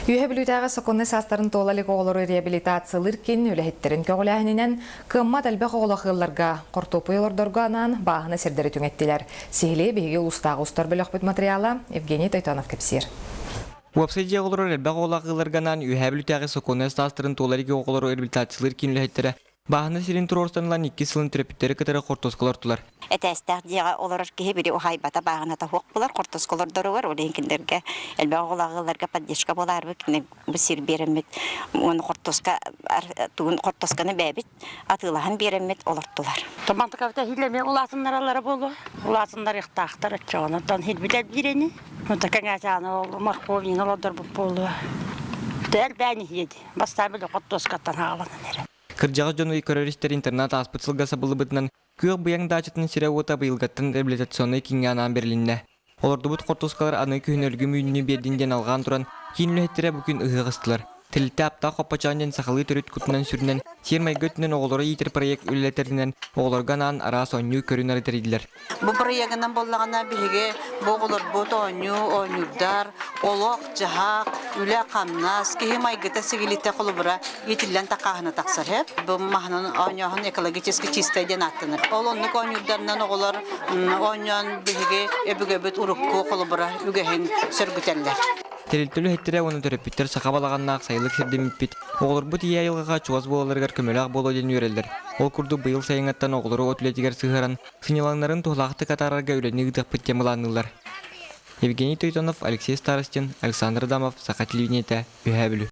Үөһэ Бүлүүтээҕи сокуоннай саастарын туола илик оҕолору реабилитациялыыр киин үлэһиттэрин көҕүлээһининэн кыаммат элбэх оҕолоох ыалларга хортуоппуй олордорго анаан бааһына сирдэри түҥэттилэр. Сиһилии биһиги улуустааҕы устар бөлөхпүт матырыйаала Евгений Тойтонов кэпсиир. Уопсай дьиэ оҕолорор элбэх оҕолоох ыалларга анаан Үөһээ Бүлүүтээҕи сокуоннай саастарын туола илик оҕолору реабилитациялыыр киин үлэһиттэрэ Бааһына сирин туруорсан ылан иккис сылын төрөппүттэри кытары хортуоска олортулар. Этээстээх дьиэҕэ олорор киһи били уһаайбата бааһыната суох буолар, хортуоска олордоругар, ол иһин кинилэргэ элбэх оҕолоох ыалларга поддержка буолаарбыт, кини бу сир биэрэммит уонна хортуоска тугун хортуосканы бэйэбит атыылаһан биэрэммит олортулар. Томантыкабыта хилэми улаатыннараллара буолуо. Улаатыннарыахтаахтар оччоҕуна. Оттон хилбитэ биирэни. Онто кэҥээтэҕинэ ол морковнины олордорбут буолуо. Элбээн иһиэди. Бастаан били хортуоскаттан хааланан эрэ. Кырдьаҕас дьону көрөр-истэр интернат ааспыт сылга сабыллыбытынан, күөх быйаҥ даачатын сирэ-уота быйылгаттан реабилитационнай кииҥҥэ анаан бэрилиннэ. Олордубут хортуускалар аны күһүн өлгүм үүнүүнү биэрдин диэн алҕаан туран, киин үлэһиттэрэ бу күн ыһыах ыстылар. Тэрилтэ аптаах хоппочоон диэн сахалыы төрүт кутунан-сүрүнэн, сиэр-майгы өттүнэн оҕолору иитэр проект үлэлэтэринэн оҕолорго анаан араас оонньуу көрүн тэрийдилэр. Бу бырайыагынан буоллаҕына биһиги бу оҕолорбут оонньуу оонньуурдар, олох-дьаһах, үлэ-хамнас, киһи майгыта-сигилитэ холобура иитиллэн такааһына тахсар һэп. Бу маһынан оонньооһун экологически чистай диэн ааттанар. Ол оннук оонньуурдарынан оҕолор оонньоон биһиги өбүгэбит урукку холобура үгэһин сөргүтэллэр. Тэрилтэ үлэһиттэрэ уонна төрөппүттэр саха балаҕаннаах сайылык сирдэммиппит, оҕолорбут ийэ айылҕаҕа чугас буолалларыгар көмөлөөх буолуо диэн үөрэллэр. Ол курдук быйыл сайыҥҥыттан оҕолору от үлэтигэр сыһыаран, сынньалаҥнарын туһалаахтык атаарарга үлэни ыытыахпыт диэн былаанныыллар. Евгений Тойтонов, Алексей Старостин, Александр Адамов, Саха телевидениетэ, Үөһээ Бүлүү.